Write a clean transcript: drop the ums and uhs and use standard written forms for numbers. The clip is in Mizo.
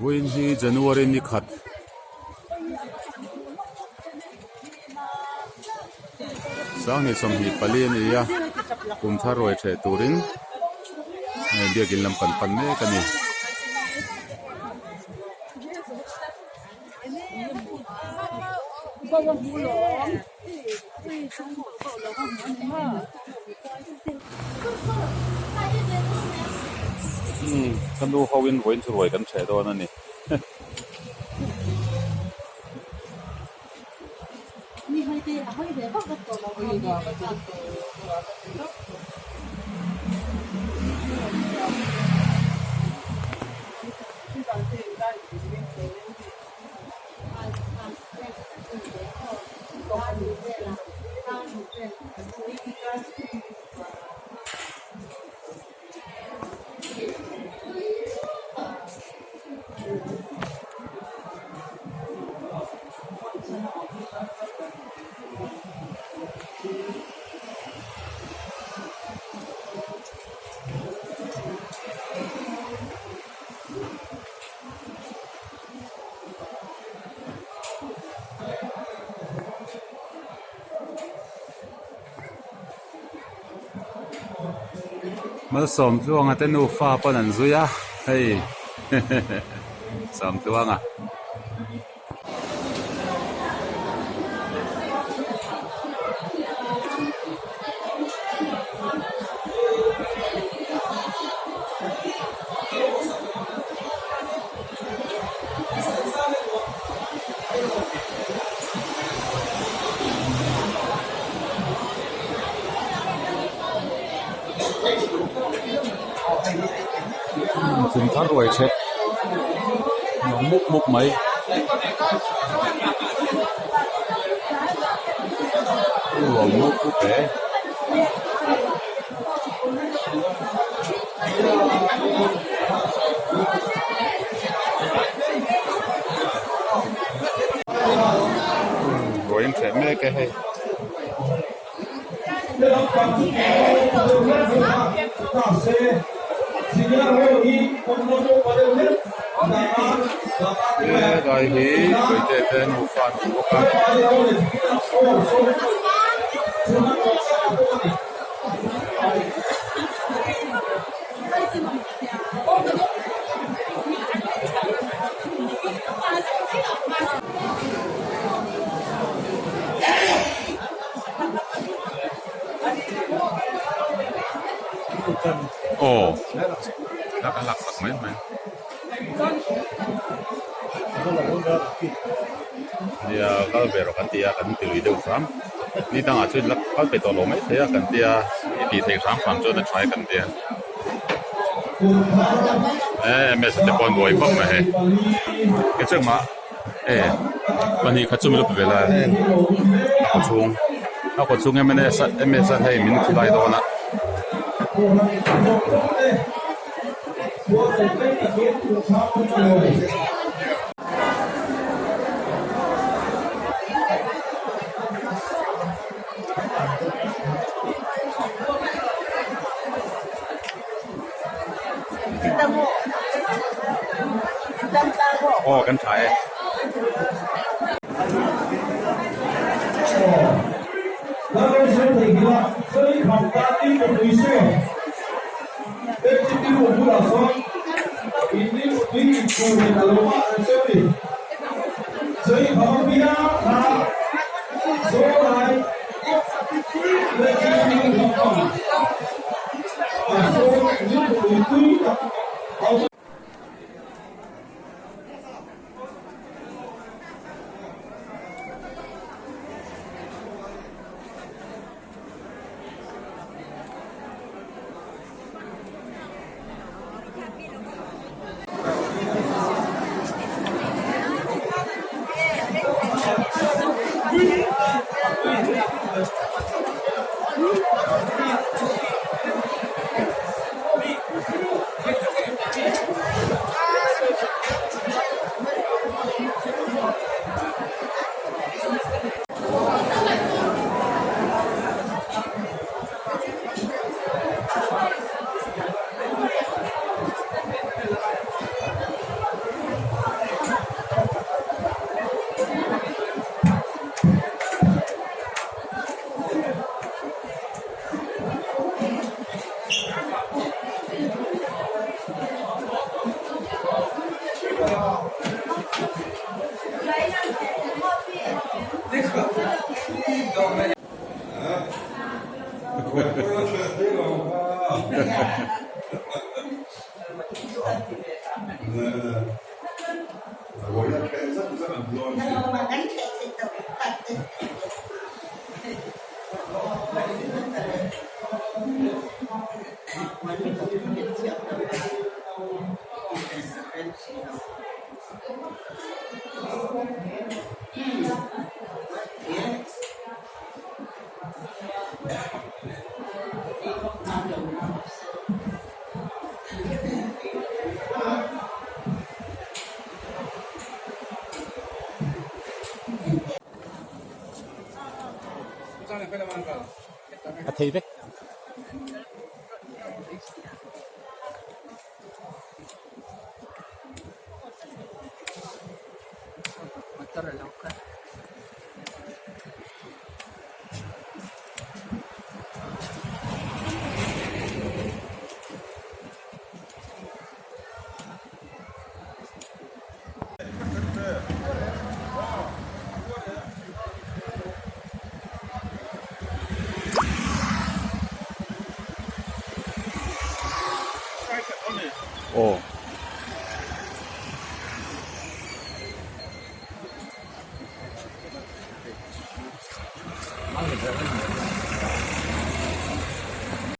Vawiin hi January ni khat Sanghnih 24 a ni a kum thar ruai ṭheh turin hei biakin lam kan pan mek a ni. Umm ka nu ho in vawiin chu ruai kan ṭheh dawn a ni. Malsawmtluanga te nufa pawn an zui a hei Sawmtluanga. Kum thar ruai ṭheh nuam mup mup mai. Nuam mup mup e. Ruai an ṭheh mek e hei. Helai hi Puite te nufa an awm bawk a. Aw thla ka lak sak mai mai nia kal ve rawh kan ti a kan ti lui deuh hram ni dangah chuan la kal pe tawh lo mai thei a kan tia i tih theih hram hram chuan a tha e kan tia e ms te pawh an buai khawp mai hei ke chuan mah e pahnih khat chu min lo pe ve la a kaw chhung a kaw chhung ms ms a hei min khilai dawn a. Aw kan tha e. A thei vek. Aw.